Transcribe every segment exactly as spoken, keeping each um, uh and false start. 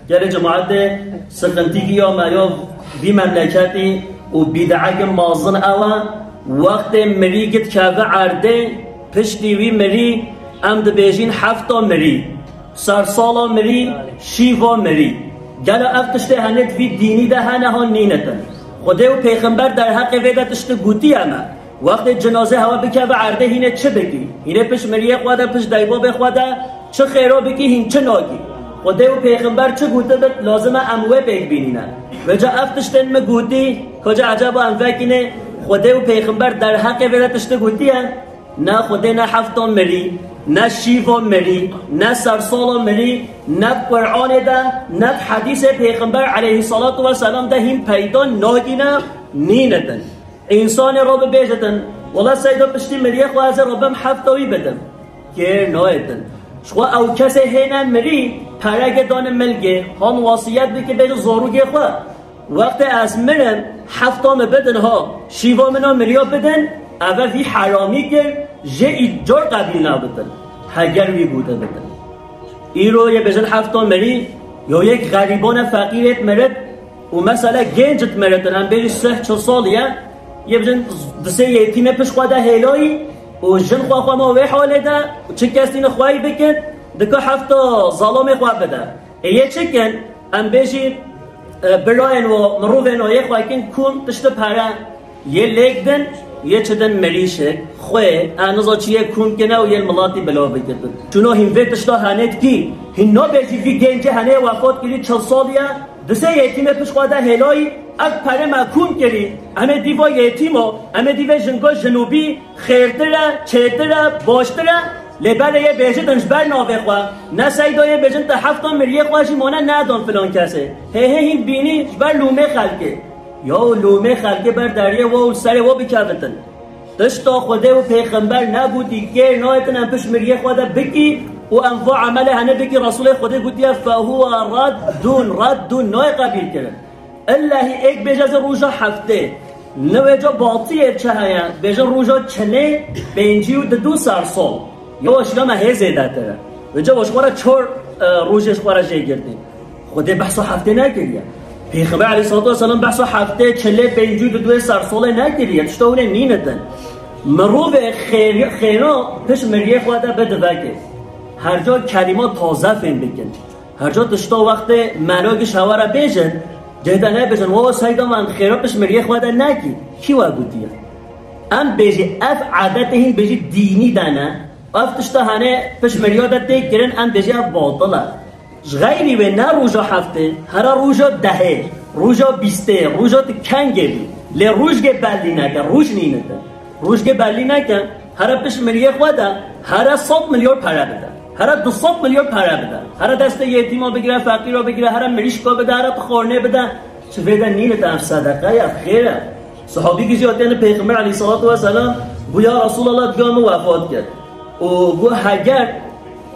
Gelê cemaetê, sixintîkî ya me ya vî memleketî û bîdeeke mezin ew e, wextê mirî dikeve erdê, piştî wî mirî, em dibêjin hefta mirî, sersala mirî, şîva mirî. Gelo ev tiştê henê di vî dînî de hene han nînitin? Xwedê û pêxember derheqê vê de tiştê gotiye me? Wextê cinazê hewa bikeve erdê hînê çi bikî? Hînê pişt miriyê xwe de, pişt deybabê xwe de çi xêro bikî, hîn çi nakî? Xwedê û pêxember çi gotibit, lazim e em wê pêk bînîne. Vêca ev tiştên min gotî, koca ecaba em vekînê, Xwedê û pêxember derheqê vê de tiştê gotiye? Ne Xwedê ne hefta mirî, ne şîva mirî, ne sersala mirî, ne Qur'anê de, ne hedîsê pêxember aleyhissalatu vesselam de hîn peyda nagîne, nînitin. Însanê re bibêjitin, wela seyda piştî miriyê xwe ez ê re bim hefta wî bidim. Kêr nayêtin. Ji xwe ew kesê hêne mirî, perege dane milgê, han wasiyet bike bêje zarokê xwe. Wextê ez mirim, hefta min bidin ha, şîva min a miriya bidin, eve vî heramî kir, jê îcar qebîl nabitin. Heger wî gote bitin. Îro yê bêjin hefta mirî, yo yek xerîbane feqîrêt mirit, û mesela genc dimiritin, em bêjî sih çil salî ye, yê bêjin disê yetîmê pişt xwe de hêlayî û jin xwe xwe ma wê halê de û çi kes tîne xweyî bikin, dika hefta zalamê xwe bide. Ê yê çi kin? Em bêjî, e, birayên we, mirovên we yê xwe kin kûm tişti pere. Yê lêk din, yê çi din mirîşik, xwê, eniza çi yê kûm kine û yê milatî bila bikitin. Çuno hîn vê tişta henê dikî, hîn nabêjî vî gencê henê wefat kirî çil salî ye, disê yetîmê pişt xwe de hêlayî, ev pere me kûm kirî, em ê dîva yetîma, em ê dîvê jinga jinûbî, xêrtir e, çêtir e, baştir e, lê belê yê bêjin ji ber navê xwe. Ne seyda yê bêjin te hefta miriyê xwe jî mane nedon filan kesê. Hê hê hîn bînî ji ber lûmê xelkê. Ya û lûmê xelkê ber deriyê we û li serê we bikevitin. Tişta Xwedê û pêxember negotî kêr nayêtin em pişt miriyê xwe de bikî û em va emelê henê bikî Resûlê Xwedê gotiye fehuwe reddûn, reddûn nayê qebîl kirin. Illehî êk bêje ez ê roja heftê. Li wê ca batiyê çi heye? Bêjin roja çilê pêncî û didu sersal. Ya şîra me hê zêdetir e. Wê ca ji xwe re çar, e, rojê ji xwe re jê girtî. Xwedê behsa heftê nekiriye. Pêxember aleyhissalatu vesselam behsa heftê, çilê, pêncî û diduyê sersalê nekiriye. Tişta hûnê nînitin. Mirovê xêr-, xêra pişt miriyê xwe de bidivekê. Her ca kelîma taze fêm bikin. Her ca tişta wextê melo giş hewa re bêjin, cihda nebêjin, "Wa seyda man xêra pişt miriyê xwe de nekî." Kî we gotiye? Em bêjî ev adetê hîn bêjî dînî de ne. Ev tişta hene pişt miriya de tê kirin, em bêjî ev batil e. Ji xeyrî wê ne roja heftê, hera roja dehê, roja bîstê, roja tu kengê bî. Lê rojgê belî neke, roj nînite. Rojgê belî neke, here pişt miriyê xwe de, here sed milyar pere bide. Here du sed milyar pere bide. Here destê yetîma bigire, feqîra bigire, here mirîşka bide, here tu xornê bide. Çi vê de nîne te ev sedeqe ye, xêr e. Sahabî gijî hatiyene Pêxember aleyhissalatu vesselam, bû ya Resulallah, diya min wefat kir. Û bû heger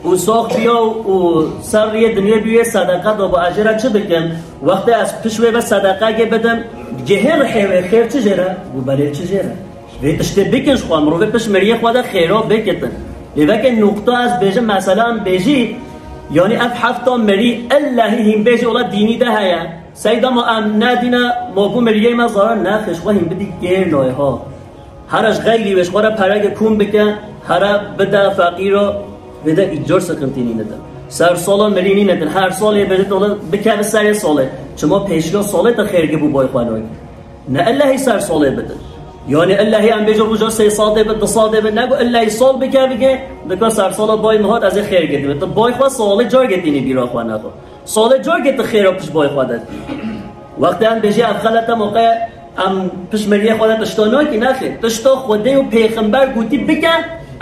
û sax biya û ser riyê dinyê bî wê sedeqe da, bû ez jê re çi bikim? Wextê ez piş wê ve sedeqegê bidim, gihê rihê wê xêr çi jê re? Bû belê çi jê re? Vê tiştê bikin ji xwe, mirovê pişt miriyê xwe de xêra bikitin. Lê veke nuqta ez bêjim, mesela em bêjî, yanî ev hefta mirî illehî hîn bêjî ola dînî de heye. Seyda ma em nedîne, ma bû miriyê me zarar nexê, ji xwe hîn bidî kêr nayê ha. Here ji xeyrî wê ji xwe re perege kûm bike, here bide feqîra, vê de îcar siqintî nîne de. Ser sala mirî nîne din. Her salê bêjit ola bikeve serê salê. Çima pêşiya salê te xêrgê bû bay xwe nayê? Ne illehî ser salê bidin. Yanî illehî em bêjin roja sê sedê bi, du sedê bi, ne ku illehî sal bikevige, dika ser sala bay min hat ez ê xêr girtîme. Tu bay xwe salê cargê tînî bîra xwe nexwe. Salê cargê tu xêra pişt bay xwe de dî. Wextê em bêjî ev xelet e, moqe em pişt miriyê xwe de tişta nakî, nexê. Tişta Xwedê û pêxember gotî bike,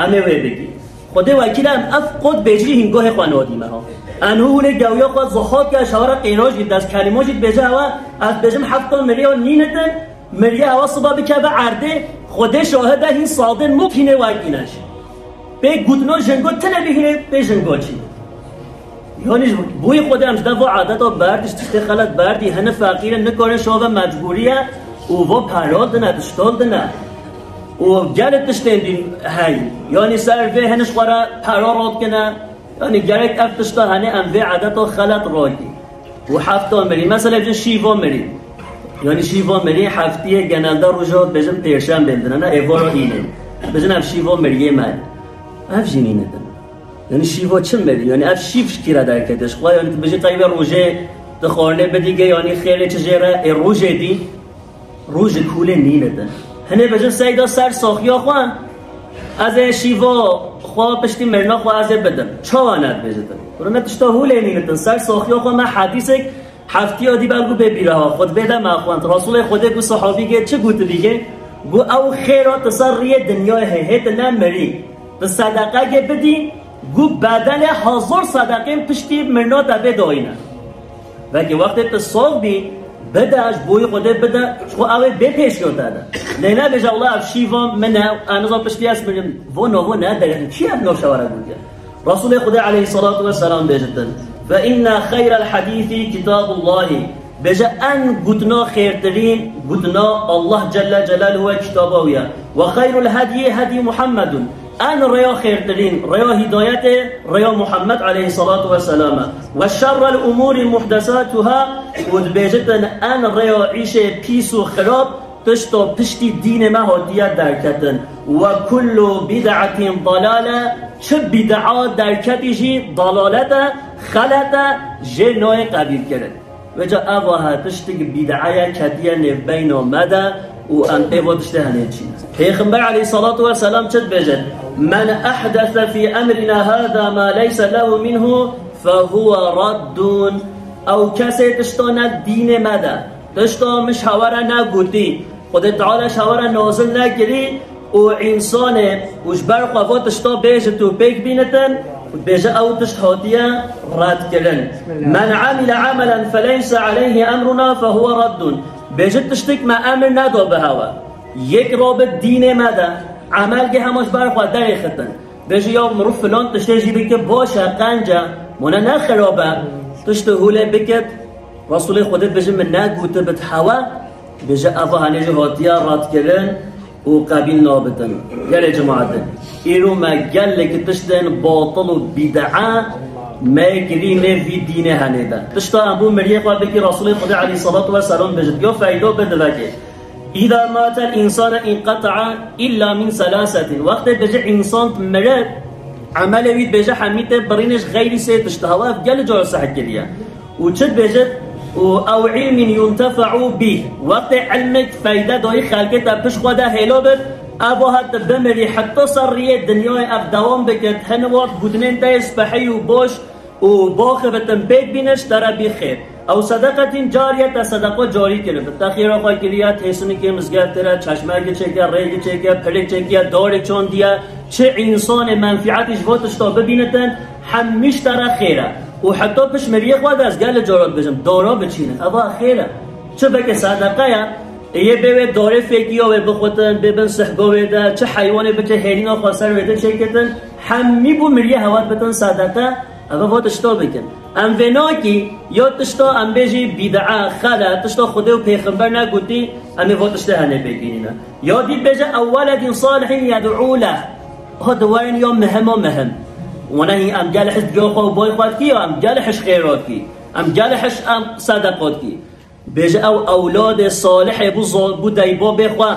em ê wê bikî. Xwedê wekîl e, em ev qot bêjî hîngohê xwe nadîme ha. Enhû hûnê gewiya xwe zuhat ke ji hewa re qêra jî dest kelîmo jî dibêje hewa, ez dibêjim hefta miriya nînitin, miriya hewa siba bikeve erdê, Xwedê şahid e hîn sadên mut hînê wekî ne jî. Pê gotino jingo tine bihîne pê jingo çî. Yanî ji bo yê Xwedê em ji de va adeta berdî, ji tiştê xelet berdî, hene feqîr in, nikarin şave mecbûrî ye û va pera dine, tiştan dine. Û gelê tiştên dîn hey. Yanî ser vê hene ji xwe re pera radikine. Yanî gerek ev tişta hene em vê adeta xelet rakî. û hefta mirî. Mesela bêjin şîva mirî. Yanî şîva mirî heftiyê genelde roja bêjin pêşembe didin. Ne, êvara înê. Bêjin ev şîva miriyê me. Ev jî nînitin. Yanî şîva çi mirî? Yanî ev şîv ji kî re derketiş? Xwe yanî tu bêjî qey vê rojê tu xwarinê bidî ge yanî xêrê çi jê re ê rojê dî. Rojik hûlê nînitin. Hinê bêjin seyda ser saxiya xwe, ez ê şîva xwe piştî mirina xwe ez ê bidim. Çawa ne dibêjitin? Kuro ne tişta hûlê nînitin. Ser saxiya xwe me hedîsek heftiya dî belkû bê bîra xwe. Xutbê de me xwend. Rasulê Xwedê ku sahabî gê çi gotibî gê? Gu ew xêra tu ser riyê dinyayê hê, hê tu ne mirî. Tu sedeqegê bidî, gu bedelê hezar sedeqên piştî mirina te bê dayîne. Vekî wextê tu sax bî, bide, ji bo wî Xwedê bide, ji xwe ew ê bê pêşiya te de. Lê nebêje, wela ev şîva min e, aniza piştî ez mirim. Vo no, vo ne derê, kî ev navşa were gotiye? Rasulê Xwedê aleyhissalatu vesselam bêjitin. Fe inna xeyral hadîsî kitabullahî. Bêje en gotina xêrtirîn, gotina Allah Celle Celaluhu ve kitaba wî ye. Ve xeyrul hedyi hedyi Muhammedun. En rêya xêrtirîn, rêya hîdayetê, rêya Muhammed aleyhissalatu vesselam e. Ve şerrel umûrî muhdesatuha, û dibêjitin en rêya îşê pîs û xirab, tişta piştî dînê me hatiye derketin. Ve kullu bid'atin dalale, çi bid'a derketî jî dalalet e, xelet e, jê nayê qebîlkirin. Vêca eva he tiştik bîd'e ye ketiye nêvbeyna me de û em pê va tiştê henê çîn. Pêxember aleyhissalatu vesselam çi dibêje? "Men ehdese fî emrina hada ma leyse lehu minhu fehuwe raddun." Ew kesê tişta ne dînê me de, tişta min ji hewa re negotî, Xwedê Teala ji hewa re nazil nekirî, û însanê û ji ber xwe va tişta bêjit û pêk bînitin, bêje ew tişt hatiye redkirin. "Men amile amelen feleyse aleyhi emruna fehuwe raddun." Bêje tiştik me emir nedo bi hewe. Yek rabit dînê me de, emelgê hema ji ber xwe derêxitin. Bêje ya mirov filan tiştê jî bike baş e, qenc e, mone ne xirab e. Tiştê hûlê bikit, Resulê Xwedê bêje min negotibit hewe, bêje eva henê jî hatiye redkirin. û qebîl nabitin. Gelê cemaetin. Îro me gelek tiştên batil û bîd'a me kirî nê vî dînê henê de. Tişta em bû miriyê xwe bikî Resulê Xwedê aleyhissalatu vesselam bêjit. Yo feydo bi divekê. "Îza matel însane înqeta'a illa min selasetin." Wextê bêje însan mire, emelê wî bêje hemî tê birîne ji xeyrî sê tişta. Hewa ev gelê cara seh kiriye. Û çi dibêjit? "Û ew ilmin yuntefe'u bih." Wextê ilmek feyde dayî xelkê te pişt xwe de hêlo bit, ev wiha tu bimirî, heta ser riyê dinyayê ev dewam bikit, hin wert gotinên te yê spehî û boş û baxi bitin pêk bîne ji te re bî xêr. Ew sedeqetîn cariye te sedeqa carî kiribit. Te xêra xwe kiriye, têsinikê mizgeftê re, çeşmekê çêke, rêkê çêke, pirik çêkiye, darê çandiye, çi însanê menfîetî ji bo tişta bibînitin, hemî ji te re xêr e. Û heta pişt miriyê xwe de ez gelê cara dibêjim, dara biçînin. Eva xêr e. Çi veke sedeqe ye, ê yê bê wê darê fêkiya wê bixwetin, bê bin sihga wê de, çi heywanê biçe hêrîna xwe ser wê de çêkitin, hemî bû miriyê hewa dibitin sedeqe, eva va tişta bikin. Em vê nakî, ya tişta em bêjî bîd'a, xele, tişta Xwedê û Pêxember negotî, em ê va tiştê henê bêgînîne. Ya dî bêje, "Ew weledin salihîn yed'û leh." Ha di werin ya mihima mihim. Wana hî em gel hiş diyo xwe û boy xwe dikî ya em gel hiş xêra dikî. Em gel hiş em sedeqa dikî. Bêje ew ewladê salihê bû zor bû deybabê xwe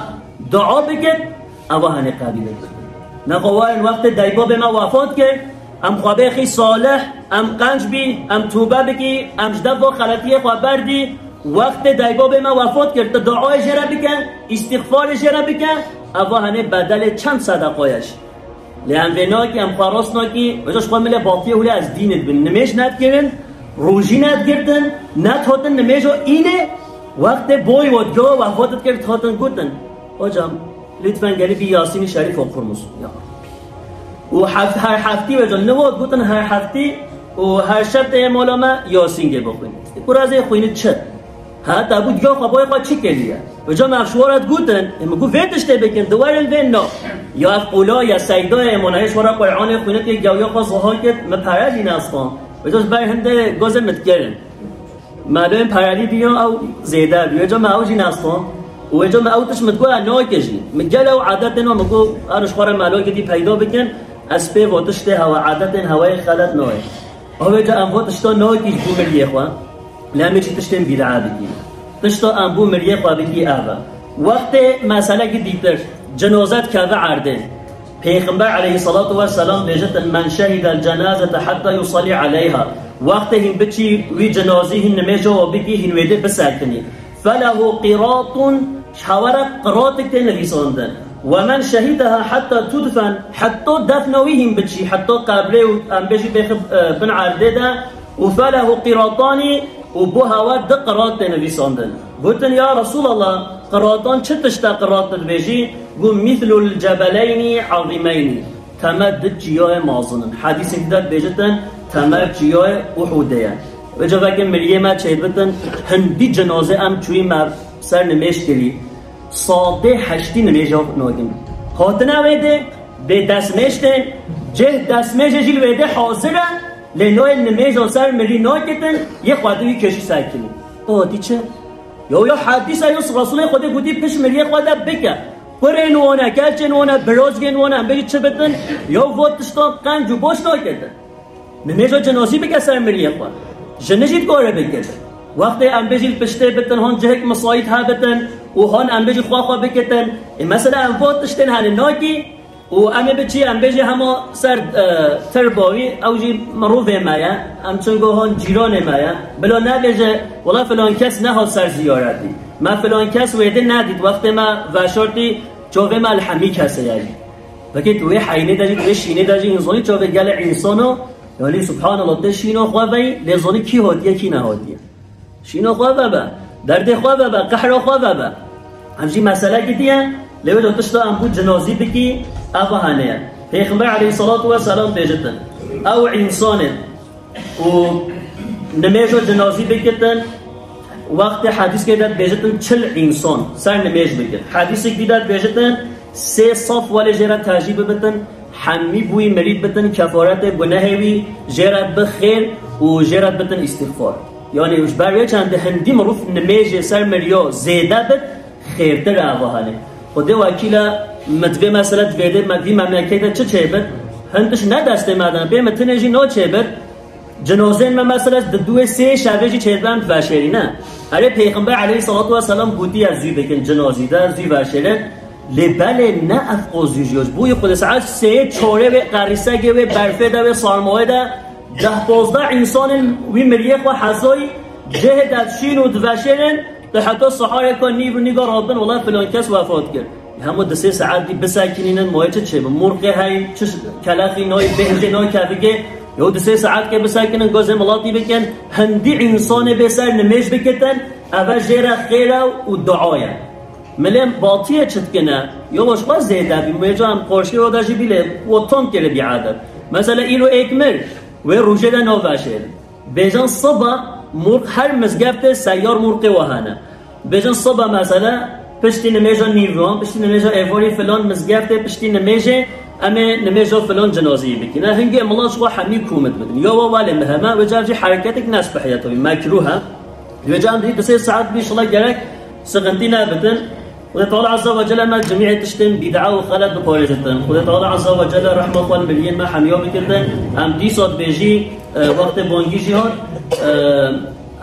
dua bikit, ewa henê qebîl dikit. Nexwe werin wextê deybabê me wefat kir, em xwe bêxî salih, em qenc bî, em tûbe bikî, em ji dev xeletiyê xwe berdî, Wextê deybabê me wefat kir, tu duayê jê re bike, îstîxfarê jê re bike, eva henê bedelê çend sedeqaye jî. Lê em vê nakî, em xwe rast nakî, vêca ji xwe milê batiyê hûlê ez dînê dibin. Nimêj nedikirin, rojî nedigirtin, nedihatin nimêja înê, wextê boy we digo, wefat dikir, dihatin gotin. Hocam, lütfen gelip bir Yasin-i Şerif okur musun? Ya Rabbi. Û hef-, her heftî wêca nivat gotin her heftî û her şev tê mala me Yasîngê bixwîn. Kura ez ê xwînî çi? Ha, te bû diga xwe boy xwe çi kiriye? Vêca me ev şwara digotin, ê min got vê tiştê bikin, di werin vê na. Ya ev qola ya seyda ya ê mala hê şwara Qur'anê xwînit, yê gewiya xwe ziha kir, min pere jî nestan. Vêca ji ber hindê gozê min dikirin. Maloyên perelî bîyo ew zêde bî. Wêca me ew jî nestan. Û wêca me ew tişt min digot, "Ez nake jî." Min gel ew adetên wa min got, "Ero ji xwe re maloyekê dî peyda bikin, ez pê vo tiştê hewa, adetên hewayê xelet nayê." Ew wêca em vo tişta nake ji bo miriyê xwe. Lê em ê jî tiştên bîd'a bikî. Tişta em bû miriyê xwe bikî ev e. Wextê meselekî dîtir, cenoze dikeve erdê. Pêxember aleyhissalatu vesselam bêjitin, "Men şehidel cenazete hatta yusalli aleyha." Wextê hîn biçî wî cenazî hîn nimêja we bikî, hîn wê dê bisekinî. "Felehu qiratun", ji hewa re qiratik tê nivîsandin. "Ve men şehideha hatta tudfen", heta defna wî hîn biçî, heta qebrê û em bêjî bêxi, e, bin erdê de, û "felehu qiratani", û bo hewa du qirat tê nivîsandin. Gotin, "Ya Resûlallah, qiratan çi tişt e qirat dibêjî?" Got, "Mîslul cebeleyni azîmeyni." Teme du çiyayê mezin in. Hedîsek de dibêjitin, teme çiyayê Uhudê ye. Vêca veke miriyê me çêbitin, hindî cenazê em çûyî me ser nimêj kirî. Sadê heştî nimêja nakin. Hatine wê dê, bê destmêj tên, cih destmêjê jî li wê dê hazir e, lê noyê nimêja ser mirî nakitin, yê xwedî wî kêşî ser kirî. O hatî çi? Yo, yo, hedîsa yo Resûlê Xwedê gotî pişt miriyê xwe de bike. Kurên wan e, keçên wan e, birozgên wan e, em bêjî çi bitin? Yo, vo tiştan qenc û boş naketin. Nimêja cenazî bike ser miriyê xwe. Jinî jî dikare bike. Wextê em bêjî li piştê bitin, hon cihek misayît hebitin û hon em bêjî xwe xwe bikitin. Ê mesela em vo tiştên hene nakî û em ê biçî em bêjî hema ser, e, tirba wî, ew jî mirovê me ye. Em çungo hon cîranê me ye. Bila nebêje, wela filan kes nehat ser ziyaretî. Me filan kes wê dê nedît. Wextê me veşartî çavê me li hemî kesê ye jî. Vekê tu wê heynê de jî, tu wê şînê de jî, hîn zanî çavê gelê însano, yanî subhanallah, tê şîna xwe veyî, lê zanî kî hatiye, kî nehatiye. Şîna xwe vebe, derdê xwe vebe, qehra xwe vebe. Em jî meselekî diye, lê wê de tişta em bû cinazî bikî, eva hene ye. Pêxember aleyhissalatu vesselam bêjitin, ew însanê û nimêja cinazî bikitin, wextê hedîskê de dibêjitin çil însan ser nimêj bikin. Hedîsek dî de dibêjitin sê saf welê jê re tejî bibitin, hemî bûyî mirîd bitin, kefaretê gunehê wî jê re bi xêr û jê re bitin îstîxfar. Yanî ji ber wê çendê hindî mirov nimêjê ser miriyo zêde bit, xêrtir e ava hene. Xwedê wekîl e, min divê mesela divê dê me vî memleketê çi çêbit? Hin tişt ne destê me de, bê min tinê jî no çêbit. Cinozên me mesela di duê sê şevê jî çêdibe em diveşêrî ne. Erê Pêxember aleyhissalatu vesselam gotiye zû bikin cinozî de, zû veşêrin. Lê belê ne ev qo zû jî yo. Ji bo yê Xwedê saet sê çorê wê qerîsegê wê berfê de wê sarmoyê de deh pozdeh însanên wî miriyê xwe hezoyî cihê de dişîn û diveşêrin. Tu heta siharê ka nîv û nîga rabin, wela filan kes wefat kir. Hemû di sê saet dî bisekinînin, moyê çi çêbin? Murqê hey, çi kelexî noy, bêhzê noy kevikê. Yo di sê saet ke bisekinin, gozê milatî bikin. Hindî însanê bê ser nimêj bikitin, eve jê re xêr e û dua ye. Milê batiyê çi dikine? Yo ji xwe zêde bî, wê ca em qorşê oda jî bî lê, o tom kiribi adet. Mesela îro êk mir, wê rojê de no veşêrin. Bêjin siba murq her mizgeftê seyar murqê we hene. Bêjin siba mesela piştî nimêja nîvan, piştî nimêja êvarî filan mizgeftê, piştî nimêjê em ê nimêja filan cinazî bikîne. Hingê mila ji xwe hemî kûmit bidin. Ya we welê miheme, wê cav jî hereketek ne spihiyetewî, mekrûh e. Wê cav em dî di sê saet bî şila gerek sixintî nebitin. Xwedê Teala Azze ve Celle me cimî tiştên bîd'a û xelet biparêzitin. Xwedê Teala Azze ve Celle rehma xwe li miriyên me hemiya bikitin. Em dîsa dibêjî, e, wextê bangî jî hat, e,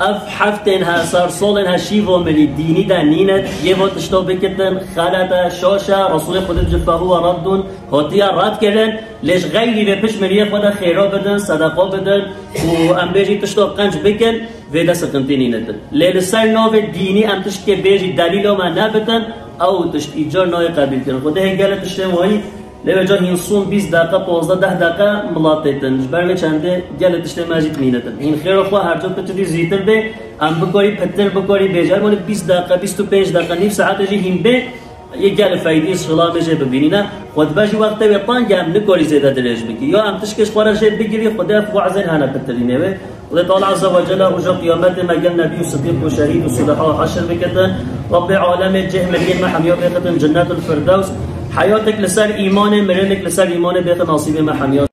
ev heftên he, sar solên he şîvo mirî dînî de nîne, yê vo tişto bikitin, xelet e, şaş e, Resûlê Xwedê dibêje, "Fehuwe reddun", hatiye red kirin, lê ji xeyrî vê pişt miriyê xwe de xêra bidin, sedeqa bidin û em bêjî tişto qenc bikin. Vê de siqintî nînitin. Lê li ser navê dînî em tiştkê bêjî delîla me nebitin, ew tişt îcar nayê qebîlkirin. Xwedê hê gelek tiştên wayî, lê wê ca hîn sûn bîst deqe, pazdeh deh deqe milat têtin. Ji ber wê çendê gelek tiştê me jî nînitin. Hîn xêra xwe her ca tu çi dî zîtir bê, em bikarî pitir bikarî bêjî. Her malê bîst deqe, bîst û pênc deqe, nîv saetê jî hîn bê. Yê gel feydî şilamê jê bibînîne, xwe dibe jî wextê wê tang e, em nikarî zêde dirêj bikî. Ya em tişkê ji xwe re jê bigirî, Xwedê ev wazên hene pitirînê wê. Xwedê Teala Azze ve Celle roja qiyametê me gel nebî û sidîq û şehîd û suleha heşir bikitin. Rabbê alemê cih miriyên me hemiya bêxitin Cennetul Firdews. Heyatek li ser îmanê, mirinek li ser îmanê bêxin nasîbê me hemiya.